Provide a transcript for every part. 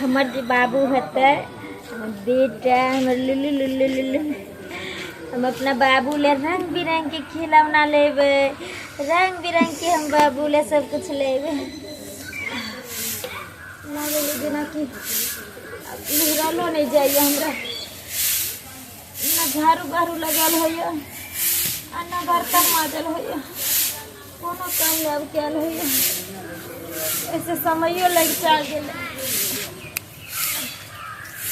हमर जे बाबू हेतै, हमर बेटा, हमर लुल्लू लुल्लू लुल्लू, हम अपना बाबू ले रंग बिरंग के खिलौना लेबै, रंग बिरंग के हम बाबू ले सब कुछ लेबै। लागल जेनाकि आब लुहरलो नहि जाइए हमरा, ना झाड़ू बहारू लगायल होइए आ ना बर्तन माजल होइए, कोनो काम नहि आब कयल होइए। ऐसे समयो लगिचा गेलै।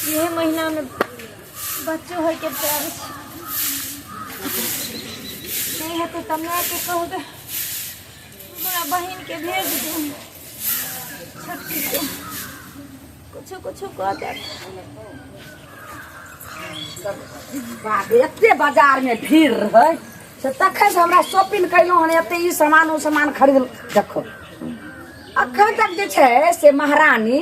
इहे महीनामे बच्चो होइके टाइम छै, नहि हेतै तऽ मायके कहबै, हमरा बहिनके भेज दे, छोटकीके कुछो कुछो कऽ देत। बाप रे, एते बाजार में भीड़ रहै से तखन से हमरा शॉपिंग कयलहुँ हन, एते ई सामान ओ सामान खरीद। देखो, अखन तक जे छै से महारानी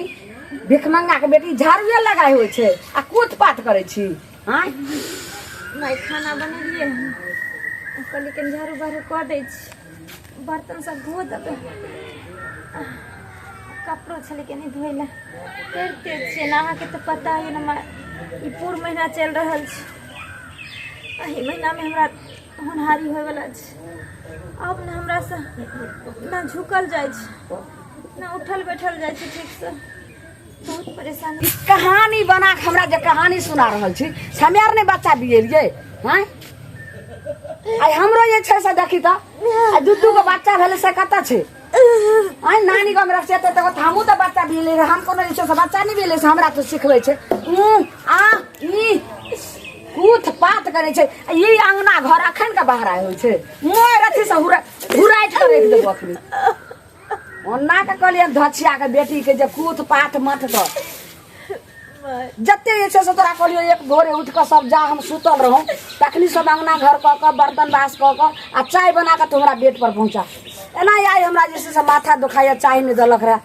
भिखमंगा के बेटी झाड़ुए लगाइ होइ छै आ कूट पात करै छी। आँय माय, खाना बनेलियै हन, कहलियै कनि झाड़ू बहारू कऽ दै छी, बर्तन सब धो देबै, कपड़ो छलै कनि धोइ लए। करिते छियै ने, अहाँके तऽ पता यऽ ने माय, ई पूर महीना चलि रहल छै, एहि महीनामे हमरा होनहारी होइवला छै। आब ने हमरासँ ने झुकल जाइ छै, ने उठल बैठल जाइ छै ठीकसँ, बहुत परेशानी। ई कहानी बना के हमरा जे कहानी सुना रहल छी से हमे आर नहि बच्चा बियेलियै? हँ, आइ हमरो जे छै से देखी तऽ आ दू दू गो बच्चा भेलै से कतऽ छै? आइ नानी गाँवमे रखै छै तऽ हमहूँ तऽ बच्चा बियेलियै रहै। हम कोनो जे छै से बच्चा नहि बियेलियै से हमरा तऽ सिखबै छै। ऊ आ ई कूथ पात करै छै। आ ई अङ्गना घर अखन के बाहर होइ छै, मोर अथी से हुरा हुराटि कऽ राखि देबो अखनी। ओना के कहलियै धछिया के बेटी के जे कूथ पात मत कर। जते जे छै से तोरा कहलियौ, एक भोरे उठि कऽ सब जा हम सुतल रहौं तखनी सब अङ्गना घर कऽ कऽ, बर्तन बास कऽ कऽ आ चाय बना कऽ तू हमरा बेड पर पहुँचा। एना आइ हमरा जे छै से माथा दुखाइए, चाय नहि देलक रहए।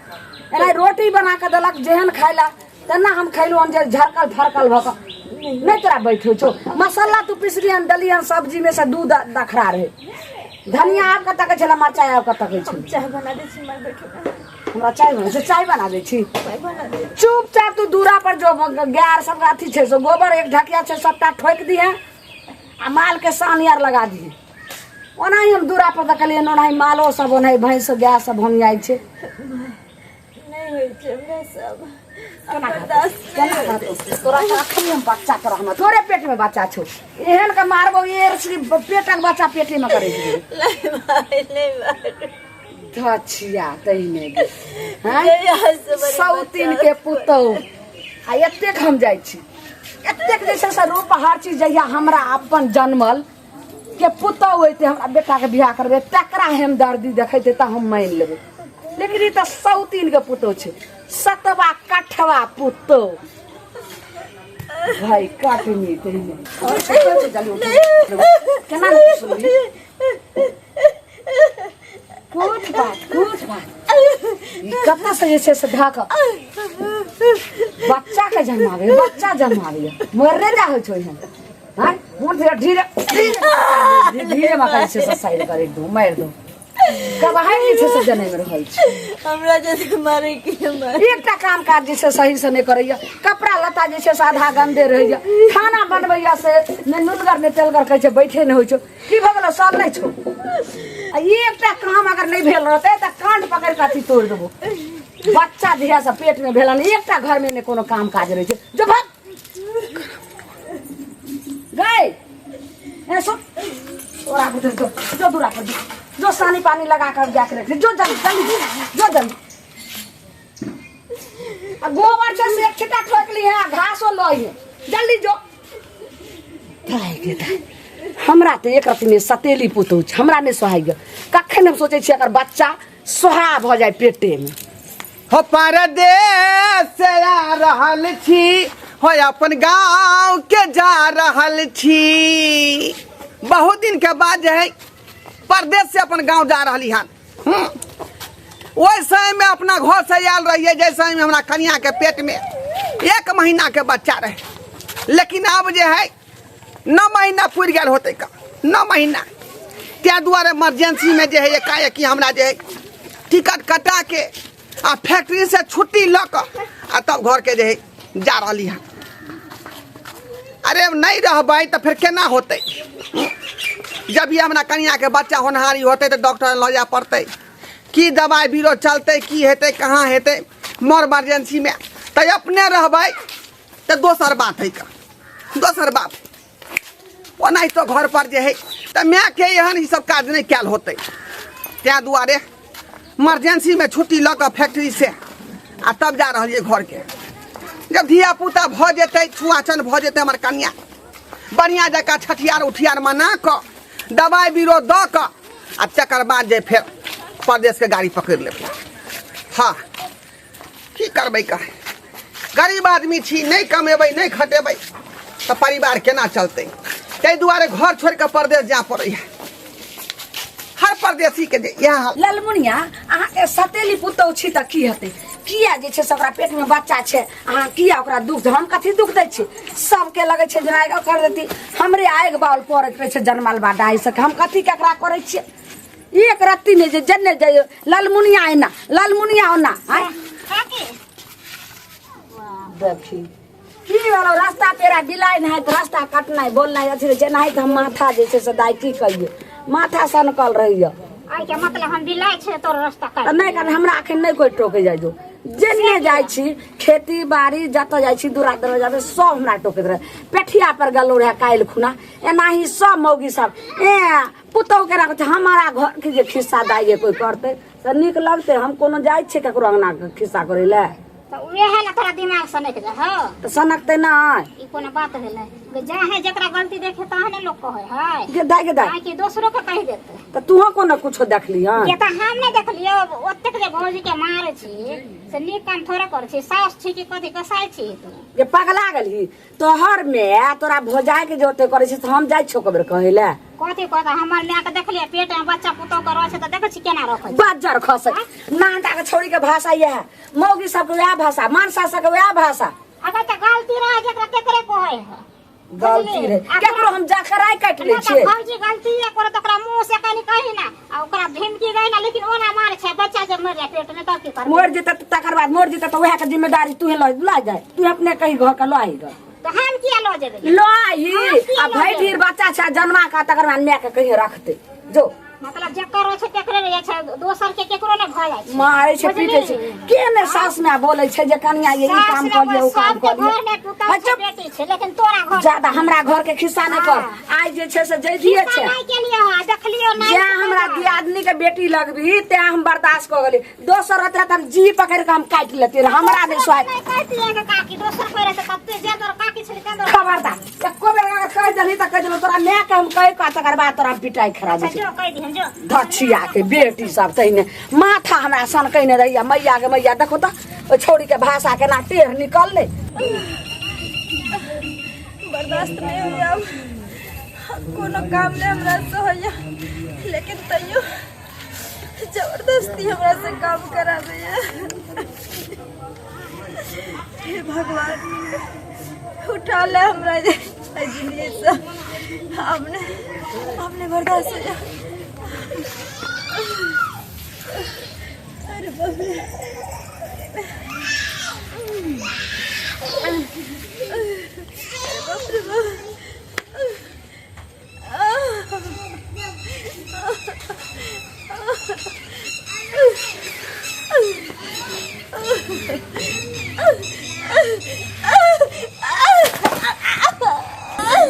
एना रोटी बना कऽ देलक, जेहन खाय लए तेना हम खैलहुँ हन, जे झरकल फरकल भऽ कऽ नहि तोरा बैठै छौ। मसाला तू पिसलिहन देलिहन सब्जीमे से दूध दखरा रहै। धनिया आब कतऽ कहै छलै, मरचाइ आब कतऽ कहै छलै। चाय बना दै छी माय, बैठू ने। हमरा चाय बना छै, चाय बना दै छी। चाय बना दे। चुपचाप तू दूरा पर जो गाय सब अथी छै से गोबर एक ढकिया छै, सबटा ठोकि दिहे आ माल के सानी आर लगा दिहे। ओनाही हम दूरा पर देखलियै, ओनाही मालो सब, ओनाही भैंस गाय सब होनियाइ छै। नहि होइ छै हमरा सब केना बर्दाश्त। केना कहतौ तोरा? तऽ अखन हम बच्चा तोरा हमरा तोरे पेट में बच्चा छौ, एहन के मारबौ एर श्री पेटक बच्चा पेटे में करै छै। नहीं मार, नहीं मार। धछिया तहिने गे हैं? जहिया से बड़ी सौतीन के पुतहु आ एतेक हम जाइ छी, एतेक जे छै से रूप हर चीज। जहिया हमरा अपन जनमल के पुतहु अयतै, हमरा बेटाके बियाह करबै, तकरा हम दर्दी देखैतै तऽ हम मानि लेबै, लेकिन ई तऽ सौतीन के पुतहु छै, सतवा कठवा पुतहु। भाई काटनी तहिने केना नहि सुनबही? कुछ बात, कुछ बात, ई कतऽ से जे छै से धऽ कऽ बच्चा के जन्माबै, बच्चा जन्माबै मरने जा होइ छै एहन। हाँ, मोन धीरे धीरे धीरे धीरे मका छै से साइड करे दू मारि दू कबाहर जे छै से जनमि रहल छै। हमरा जैसे मारे के मारे। एकटा काम काज जे छै सही से नहि करैया, कपड़ा लत्ता जे छै से आधा गंदे रहैया, खाना बनबैया से ने नुनगर ने तेलगर, कहै छै बैठे नहि होइ छौ। की भऽ गेलौ? सब नहि छौ। आ ई एकटा काम अगर नहि भेल रहतै तऽ कान पकड़ि कऽ अथी तोड़ि देबो। बच्चा जहिया से पेट मे भेलन, एकटा घर मे नहि कोनो काम काज रहै छै। जो भाग गए ए सुन, तोरा बुझे जो जो दूरा पर जो, जो सानी पानी लगा कर जाके रख दे, जो जल्दी जल्दी जो जल्दी। आ गोबर छै से एक छिटा ठोक ली है, घासो लई है, जल्दी जो। दाइ गे दाइ, हमरा तऽ एक रत्ती नहि सतेली पुतहु छै, हमरा नहि सोहाइए। कखन हम सोचै छियै एकर बच्चा सोहा भऽ जाय पेटेमे। हो परदेश से आ रहल छी, हो अपन गाँव के जा रहल छी। बहुत दिन के बाद जे है परदेश से अपन गाँव जा रहली हन। ओहि समय में अपना घर से आयल रहिए जै समय में हमरा कनिया के पेट में 1 महीना के बच्चा रहे, लेकिन अब जे है 9 महीना पुरि गेल होतै का 9 महीना। ताहि दुआरे इमरजेंसी में जे है एकाएकी हमरा जे है टिकट कटा के आ फैक्ट्री से छुट्टी लऽ कऽ आ तब घरके जे है जा रहली हँ। अरे नहीं रहबै तऽ फेर केना होतै? जब भी हमरा कनियाके बच्चा होनहारी होतै तऽ डॉक्टर लऽ जाय पड़तै। की दवाइ बीरो चलतै, की हेतै, कहाँ हेतै मोर इमरजेंसीमे, तऽ अपने रहबै तऽ दोसर बात है का, दोसर बात। ओनाहितो घर पर जे है तऽ मायके एहन ई सब काज नहि कयल होतै। ताहि दुआरे इमरजेंसीमे छुट्टी लऽ कऽ फैक्ट्री से आ तब जा रहलियै घरके। जब धिया पुता भऽ जेतै, छुआछन भऽ जेतै, हमर कनिया बढ़िआँ जकाँ छठियार उठियार मना कऽ दवाइ बीरो दऽ कऽ आ तकर बाद जे फेर परदेशके गाड़ी पकड़ि लेबै। हँ, की करबै का, गरीब आदमी छी, नहि कमेबै नहि खटेबै तऽ परिवार केना चलतै? ताहि दुआरे घर छोड़ि कऽ परदेश जाय पड़ैए हर परदेसीके जे इएह हाल। ललमुनिया, अहाँके सतेली पुतहु छी तऽ की हेतै? किया जे छै से ओकरा पेटमे बच्चा छै, अहाँ किया ओकरा दुख? हम कथी दुख दै छी? सबके लगै छै जेना कर देती, हमरे आगि बाउल पड़ैत रहै छै जनमल बा डाहि सके। हम कथी केकरा करै छियै? एक रत्ती नहि जे जन्ने जइयो ललमुनिया एना, ललमुनिया ओना। आँय देखी की भेलो, रास्ता पेरा बिलाइ नहि तऽ रास्ता कटनाइ बोलनाइ अथी रहै छै, एनाहि तऽ हम माथा जे छै से दाइ की कहियै, माथा सनकल रहैया। आइ के मतलब हम बिलाइ छै तोर रास्ता काटि तऽ नहि कारण हमरा अखन नहि कोइ टोकै जाइ जो। जेने जाइ छी खेती बाड़ी जतऽ जाइ छी दूरा दरवाजा पे सब हमरा टोकैत रहै। पेठिया पर गेलहुँ रहए काल्हि खुना, एनाही सब मौगी सब ए पुतहु के राखै छै। हमारा घर के जे खिस्सा दाइ जे कोइ करतै तऽ नीक लगतै? हम कोनो जाइ छियै ककरो अंगना के खिस्सा करै लए? तऽ उएह ने तोरा दिमाग सनक जाइ हौ। तऽ सनकतै नहि। ई कोनो बात भेलै? जाहे जेकरा गलती देखे तहने ने लोक कहै है। गे दाइ, गे दाइ। आइ के दोसरो के कहि देतै। तऽ तूहो कोनो कुछो देखली हन? जे तऽ हम नहि देखलियौ। ओतेक जे भौजी के मारै छी से नीक काम थोड़े करै छी। साउस छी कि कथी कसाई छी तू? जे पगला गेलही? तोहर माय तोरा भौजाइ के जे ओते करै छै तऽ हम जाइ छियौ कबेर कहै लए? कथी कहता? हमर माय के देखलियै पेट में बच्चा पुतोह के रहै छै तऽ देखै छी केना रखै छै। बज्जर खसै नानटा के छौड़ी के भाषा इएह, मौगी सबके वएह भाषा, मानसा सबके वएह भाषा। अगर तऽ गलती रहै जेकरा तेकरे कहै है। गलती बुझली? रहे आ केकरो हम जकराइ काटि लै नहि तऽ छियै। भौजी गलती करे तऽ ओकरा मुँह से कनि कही ना आ ओकरा धमकी गई ना, लेकिन ओना मारे छै। बच्चा जब मर जाय पेट में तब की करबै? मरि जेतै तऽ तकर बाद मरि जेतै तऽ वएह के जिम्मेदारी तू लऽ लऽ जाय, तू अपने कहीं घर के लऽ आही गऽ। तऽ हम किया लऽ जेबै? लऽ आही। हम किया आ लऽ भरि जेबै? ढीर बच्चा छै जन्मा के, तकर बाद माय के कहीं रखतै जो। मतलब जेकर रहै छै तेकरे रहै छै, दोसर के केकरो नहि भऽ जाइ छै। मारै छै, बुझली? पीटै छै। के ने सास माय बोलै छै जे कनिया ये ई काम सास कऽ लिअ, ओ काम सबके कऽ लिअ। घर में पुतहु हँ, छै, चुप। बेटी छै, लेकिन तोरा घर ज्यादा हमरा घर के खिस्सा नहि कर। हाँ। आइ जे छै से जैधिये खिस्सा छै। नहि केलियै हँ, देखलियौ नहि। जैं हमरा दियादनी के बेटी लगबी तैं हम बर्दाश्त कऽ गेली। दोसर रहते तऽ हम जी पकड़ि कऽ हम काटि लेती रहए। हमरा नहि सोहाय। नहि कहतियै के काकी दोसर कोइ रहतै तब तू जे तोर काकी छलै तें तोर। खबरदार, एको बेर अगर कहि देलही तऽ कहि देलहुँ तोरा माय के हम कहि कऽ तकर बाद तोरा हम पिटाइ खरा दै अच्छा छी। जो कहि दिहन जो। धछिया के बेटी सब तहिने माथा हमरा सनकैने रहैया। मैया के मैया, देखो तऽ ओहि छौड़ी के भाषा केना टेढ़ निकललै। बर्दाश्त नहीं होइया अब, कोनो काम नहीं हमरा से होइया, लेकिन तैयो जबरदस्ती हमरा से काम कराबैया। हे भगवान, उठा ले हमरा एहि जिंदगी से, हमने हमने बर्दाश्त होइया। अरे बाप रे, अरे बाप रे बाप।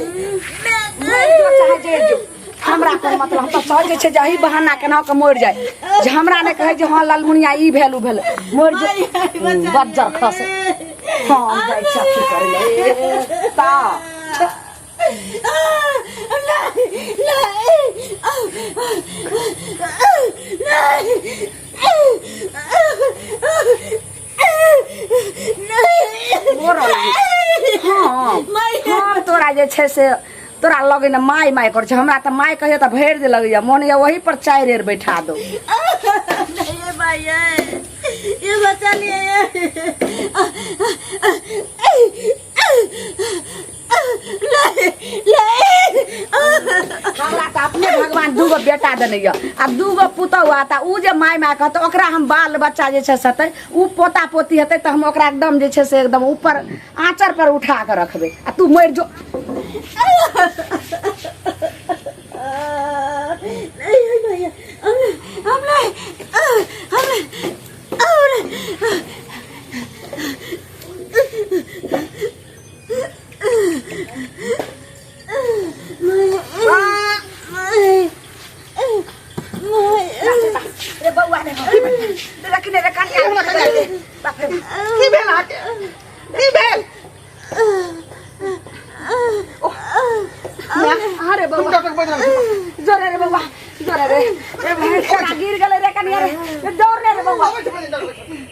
मरि जो चाहे जे जो, हमरा कोन मतलब? हम तऽ चाहै जे छै जे एही बहाना केना कऽ मरि जाय, जे हमरा नहि कहै जे हँ ललमुनिया ई भेल ओ भेल। मरि जो बज्जर खसे। हँ, हम जाइ छी अथी करै लए ता। हँ, हम तोरा जे छै से तोरा लगे ने माय माय करै छै। हमरा तऽ माय कहियो तऽ भरि दे लगैया, मोन यऽ वही पर चारि एर बैठा दो। नहीं भाई, ये बचा लिए। हमरा तऽ अपने भगवान दूगो बेटा बेटा देने यऽ आ दूगो पुतहु आ तऽ उ जे माय माय कहतै ओकरा हम बाल बच्चा जे छै से हेतै उ पोता पोती हेतै तऽ हम ओकरा एकदम जे छै से एकदम ऊपर आँचर पर उठा कऽ रखबै आ तू मरि जो। नहीं भैया, हम नहीं, हम नहीं, हम नहीं, हम नहीं। रे बौआ रे रखने रे कनिया बाप रे। की भेल अहाँके? की भेल? अरे बौआ, डॉक्टर के बजल छी। जोरे रे बौआ, जोरे रे। रे भाई, कोना गिर गेलै रे कनिया रे। रे दौड़ रे रे बौआ। आबै छी बजल डॉक्टर।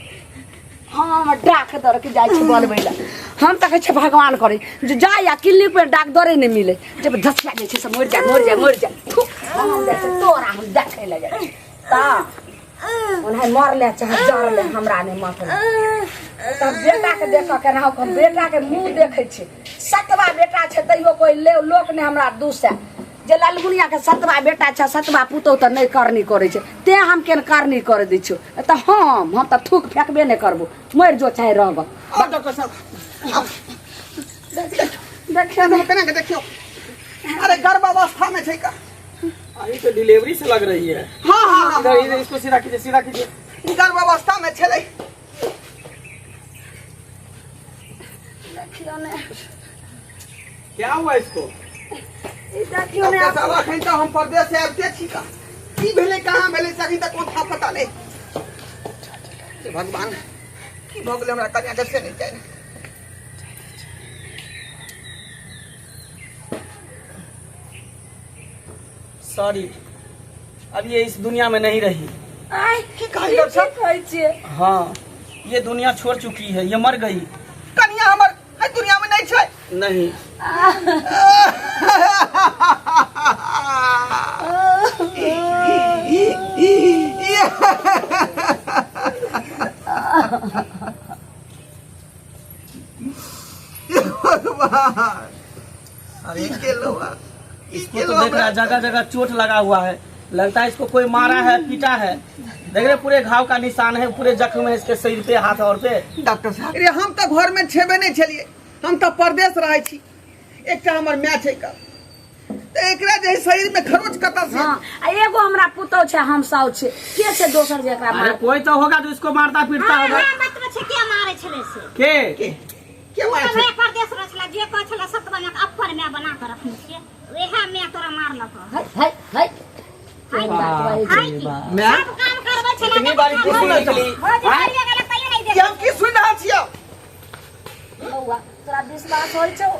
हम डाक दर के जाइ छी बोलबै लए। हम तऽ कहै छियै भगवान करै जे जाय आ क्लिनिक पर डाकदरे नहि मिलै, जब धसिया जाइ छै से मरि जाय मरि जाय मरि जाय। थु, हम जाइ छियै तोरा हम देखै लए जाइ छी तऽ ओनाहि मरले चाहे जरले हमरा नहि मतलब। तब बेटाके देखऽ के रहौ, हम बेटाके मुँह देखै छी। सतवा बेटा छै तैयो कोइ ले लोक नहि हमरा दूसए जे ललगुनिया के सतवा बेटा छै, सतवा पुतोह तऽ नहि करनी करै छै, तें हम केन करनी करै दै छियौ। तऽ हम तऽ थूक फेकबे नहि करबो, मरि जो चाहे रहब। आउ डॉक्टर साहब, आउ। देखियौ ने केना के देखियौ। अरे गर्भावस्था में छै का? अभी तो डिलीवरी से लग रही है। हाँ, हाँ, हाँ, इधर, इधर, इसको सीधा कीजिए, सीधा कीजिए। गर्भावस्था में छलै। देखियौ ने। क्या हुआ इसको? ई देखियौ ने। डॉक्टर साहब, अखन तऽ हम परदेश से आबिते छी का की भेलै कहाँ भेलै से अखन तक कोनो था पता नहि। हे भगवान, की भऽ गेलै हमरा कनिया के से नहि जानि। सॉरी, अब ये इस दुनिया में नहीं रही। आय, की कहै डॉक्टर साहब? की कहै छियै? हाँ, ये दुनिया छोड़ चुकी है, ये मर गई। कनिया हमर एहि दुनिया में नहीं छै। नहीं। भगवान, अरे केलो इसको तो देख रहा है जगह जगह चोट लगा हुआ है, लगता है इसको कोई मारा है, पीटा है। देख रहे पूरे घाव का निशान है, पूरे जख्म है इसके शरीर पे, हाथ और पे। डॉक्टर साहब, अरे हम तो घर में छेबे नहीं छलिए, हम तो परदेश रहे छी। एकटा हमर माय छै का, तऽ एकरा जे शरीर में खरोच कतऽ से? हाँ, आ एगो हमरा पुतौ छै, हम साउ छै, के छै दोसर जे एकरा अरे मार? कोई तो होगा जो इसको मारता पीटता हाँ, होगा। हाँ, बतबै छै के मारै छलै से। के? के? के मारै ओ छै? तऽ परदेश रहै छलै, जे कहै छलै सतबा मायके अपन माय बना कऽ रखने छियै, वएह माय तोरा मारलक। है है है। है बाप है रे की? बाप। माय? सब काम करबै छलै। इतनी बारी देखै की छलै। निकली? भौजी हाँ? मरिए गेलै तैयो नहि ई देखै। हम की सुनि रहल छियै? बौआ, तोरा विश्वास होइ छौ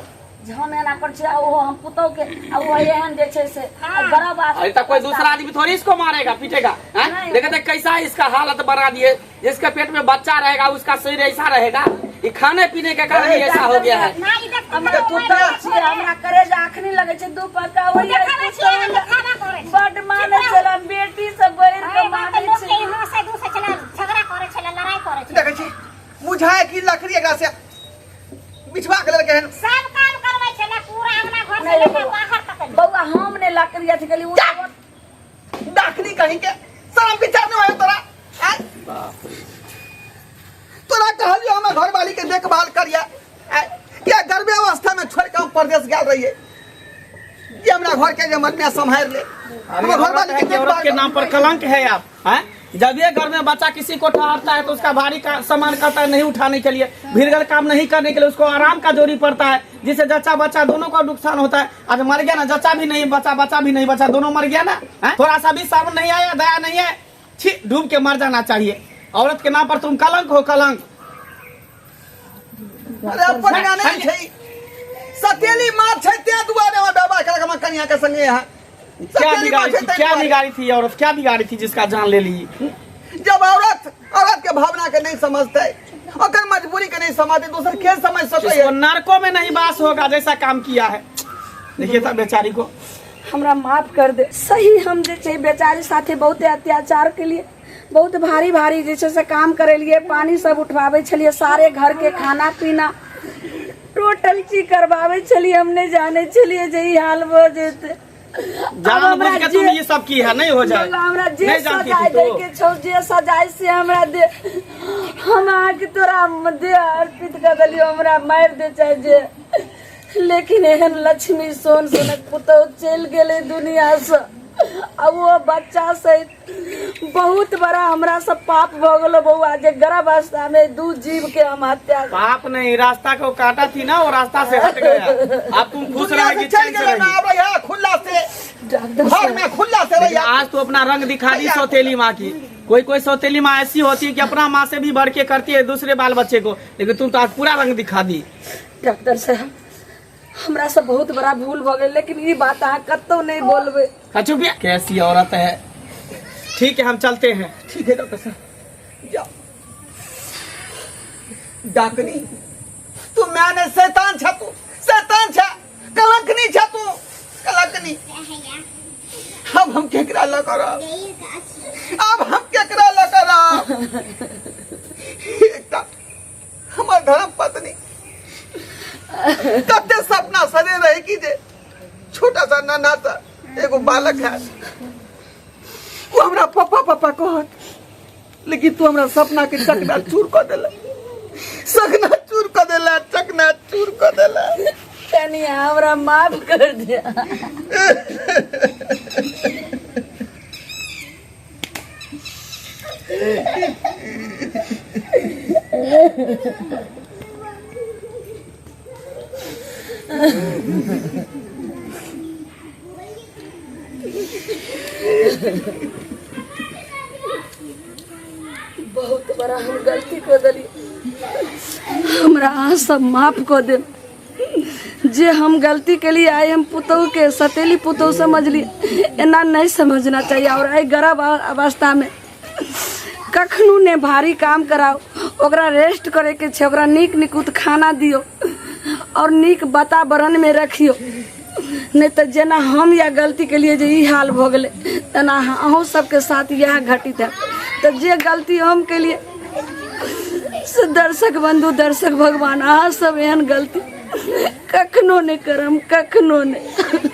जे हम एना करै छियै आ ओहो हम पुतहु के आ ओहो एहन जे छै से हाँ। गर्भ आ- अरे तो कोई दूसरा आदमी थोड़ी इसको मारेगा पीटेगा, हैं? नहीं। देखते कैसा इसका हालत बना दिए, जिसके पेट में बच्चा रहेगा उसका शरीर ऐसा रहेगा, ये खाने पीने के कारण ही ऐसा हो गया है। ना, ई देखतै हमरा तऽ पुतहु छियै, हमरा करेजा अखनी लगै छै दू पक्का होइए। देखाबै छियै, हम देखाबा करै छी। बड मानै छल, हम बेटी से बढ़ि अरे कऽ बाप रे, मानै लोक के छल। यहाँ से दूसरे छलै, झगड़ा करै छलै, लड़ाई करै छलै। देखै छी बुझाय की लकड़ी एकरा से बिछवा के लेलकै हन। सब काम करबै छलै, पूरा अंगना घर से नहीं, लेके बौआ। बाहर तक। बौआ, हम नहि लकड़ी अथी केली, उ जा। डाकनी कहीं के शरम विचार नहीं होय तोरा? आय? तोरा कहलियो हमें घरवाली के देखभाल करिया, आय? या गर्भे अवस्था में छोड़ के हम परदेश गेल रहिए, ये हमरा घर के जे मन में संभाल ले। अरे हमर औरत घरवाली है के कि औरत देखभाल के नाम पर कलंक है आप, हैं? जब ये घर में बच्चा किसी को ठहरता है तो उसका भारी का सामान कहता है नहीं उठाने के लिए, भीड़गल काम नहीं करने के लिए, उसको आराम का जरूरी पड़ता है, जिससे जच्चा बच्चा दोनों का नुकसान होता है। आज मर गया ना, जच्चा भी नहीं बचा, बच्चा भी नहीं बचा, दोनों मर गया ना, हैं? थोड़ा सा भी शर्म नहीं आया, दया नहीं है, छी, डूब के मर जाना चाहिए। औरत के नाम पर तुम कलंक हो, कलंक। अरे अपन गाना नहीं छै, सतेली माँ छै, ते दुआरे हमर व्यवहार करक हमर कनिया के संगे यहाँ। क्या सतेली माँ बिगाड़ी छै थी, ताहि क्या दुआरे। बिगाड़ी थी औरत, क्या बिगाड़ी थी जिसका जान ले ली? जब औरत औरत के भावना के नहीं समझते, ओकर मजबूरी के नहीं समझते, दोसर के समझ सकै इसको नरकों में नहीं वास होगा जैसा काम किया है। देखिए था बेचारी को। हमरा माफ कर दे। सही हम जे छै बेचारी साथे बहुते अत्याचार के लिए बहुत भारी भारी जे छै से काम करेलिए, पानी सब उठवाबै छलिए, सारे घर के खाना पीना टोटल चीज करवाबै छलिए। हम नहि जानै छलिए जे ई हाल भऽ जेतै। जान हमरा बुझ के तुम जे- ये सब की है नहीं हो जाए बौआ, हमरा जे नहीं जानती सजाय थी दै तो के छौ जे सजाय से हमरा दे। हम अहाँके तोरा देह अर्पित कऽ देलियौ, हमरा मारि दे चाहे जे, लेकिन एहन लक्ष्मी सोन सोनक पुतहु चलि गेलै दुनियासँ आ ओ बच्चा सहित। बहुत बड़ा हमरा सब पाप भऽ गेलो बौआ जे गर्भ अवस्था में दू जीव के हम हत्या। पाप नहीं, रास्ता को काटा थी ना, वो रास्ता से हट गया। अब तुम खुश दुनिया से रहेगी, चल चैन से गेलै ना, रहेगी। आब रहिया खुला से डॉक्टर घर साहब, में खुला से लेकिन रहिया। आज तो अपना रंग दिखा दी सौतेली माँ की। कोई कोई सौतेली माँ ऐसी होती है कि अपना माँ से भी बढ़ के करती है दूसरे बाल बच्चे को, लेकिन तुम तो आज पूरा रंग दिखा दी। डॉक्टर साहब, हमरा से बहुत बड़ा भूल भऽ गेल, लेकिन ई बात अहाँ कतौ नहीं बोलबै। हाँ, चुप या। कैसी औरत है। ठीक है, हम चलते हैं। ठीक है डॉक्टर साहब, जाओ। डाकनी तू मैंने शैतान छा, तू शैतान छा, कलंकनी छा तू, कलंकनी। अब हम केकरा लग करब, अब हम केकरा लग करब? एकटा हमर धर्म पत्नी कते सपना सजे रहे कि जे छोटा सा नन्हा सा एगो बालक है, वो हमरा पप्पा पप्पा कहत, लेकिन तू हमरा सपना के चकना चूर कर देला, सकना चूर कर देला, चकना चूर कर देला। कनी हमरा माफ कर दिया। बहुत बड़ा हम गलती कर दिली, हमरा अहाँ सब माफ कर देब जे हम गलती के लिए आए। हम पुतहु के सतेली पुतहु समझली, एना नहीं समझना चाहिए। और एहि गर्भ अवस्था में कखनो ने भारी काम कराओ, ओकरा रेस्ट करे के छै, ओकरा नीक निकुत खाना दियौ और नीक वातावरण में रखियौ। नहीं तो जेना हम या गलती के लिए जे ई हाल भऽ गेलै, तेना अहूँ सबके साथ इएह घटित है। तऽ जे गलती हम केलिए से दर्शक बंधु, दर्शक भगवान, अहाँ सब एहन गलती कखनो नहि करम, कखनो नहि।